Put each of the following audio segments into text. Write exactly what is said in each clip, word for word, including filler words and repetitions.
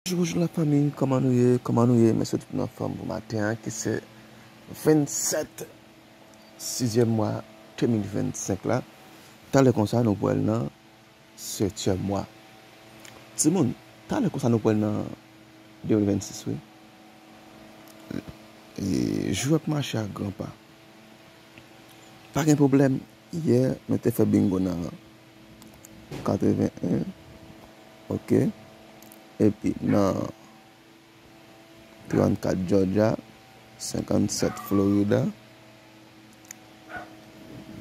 Bonjou, bonjou la fanmi, kòman nou ye? Kòman nou ye? M swete tout moun anfòm pou maten an, ki se vennsèt sizyèm mwa de mil vennsenk la. Talè konsa, nou pral nan setyèm mwa. Timoun, talè konsa, nou pral nan de mil vennsis, wi. E, jou ap mache ak gran pa. Pa gen pwoblèm, yè, nou te fè bingo nan katreven en, ok. Epi nan trannkat Georgia, senkannsèt Florida,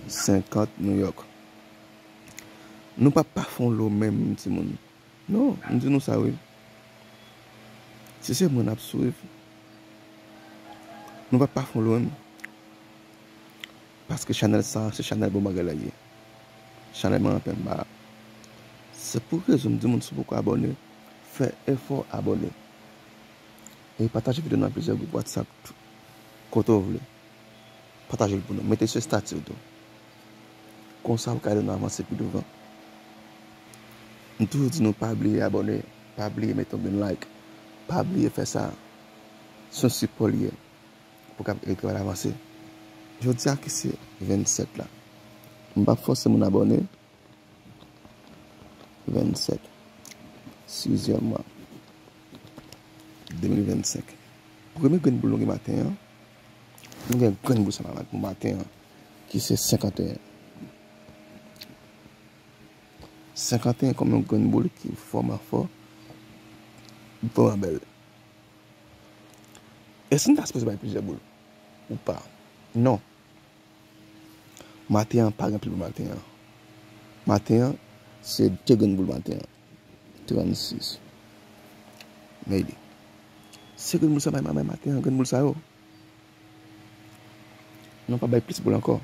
senkant New York. Nou p ap pa fè yon lo menm, timoun. Non, m di nou sa wi. Si se mwen n ap swiv, nou p ap pa fè yon lo menm. Paske chanèl sa, se chanèl bon bagay la ye. Chanèl mwen anpè m ba. Se pou rezon m di moun si w poko abòne, fè efò abòne. E pataje videyo nan plizyè gwoup WhatsApp, kote w vle. Pataje l pou nou. Mete l sou estati w tou. Konsa w ka ede nou avanse pi douvan. M toujou di nou pa bliye abòne, pa bliye mete yon grenn like, pa bliye fè sa. Se yon sipò li ye pou kab ede travay la avanse. Jodi a ki se vennsèt la. M p ap fòse moun abòne. Vennsèt. Sizyèm mwa. De mil vennsenk. Premye grenn boul nou gen maten an. Nou gen grenn boul sa pou maten an. Ki se senkanteyen. Senkanteyen kòm yon grenn boul ki vrèman fò. Vrèman bèl. E si n ta sipoze bay plizyè boul? Ou pa? Non. Maten an pa gen pil pou maten an. Maten an, se de grenn boul maten an. Trannsis. Maybe. Se grenn boul sa bay, bay maten an, grenn boul sa yo. Nou pa bay plis boul ankò.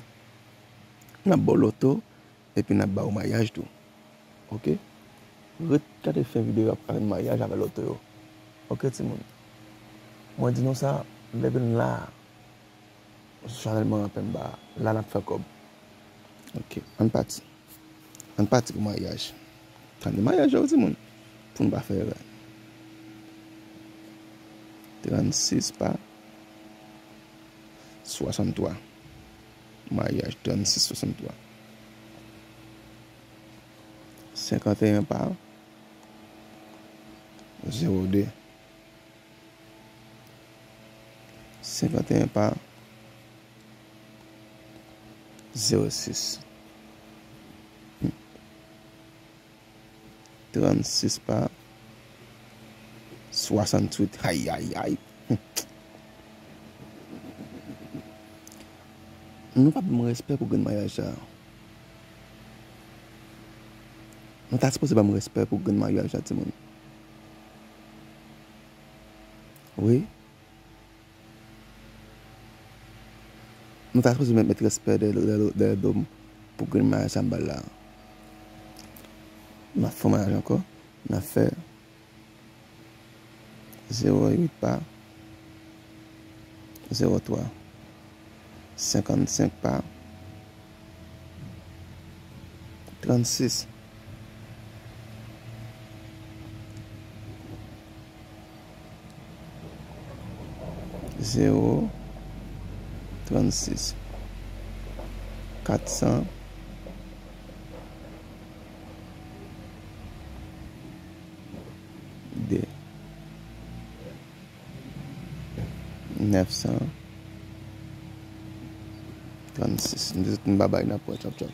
N ap ba w loto, epi n ap ba w mayaj tou. Ok? Ret gade fen videyo a pou ka jwenn mayaj avè loto yo. Ok, timoun? Mwen di nou sa, m vle vin la. Sou chanèl mwen anpè m ba. La n ap fè kòb. Ok, ann pati. Ann pati pou mayaj. Tande mayaj yo, timoun. Pou n pa fè erè. Trannsis pa swasanntwa. Mayaj trannsis swasanntwa. Senkanteyen pa zewo de. Senkanteyen pa zewo sis. Trannsis pa swasanntuit. Ay, ay, ay. Nou pa ban m respè pou grenn mayaj sa. Nou ta sipoze ban m respè pou grenn mayaj sa, timoun. Wi. Nou ta sipoze met, met respè dèyè, dèyè, dèyè do m pou grenn mayaj sa m ba l la. N ap fè yon mayaj ankò. N ap fè zewo uit pa zewo twa. Senkannsenk pa trannsis. Zewo trannsis. Katsan de. Nèf san trannsis. M di tout moun babay, n ap wè, tchòp, tchòp.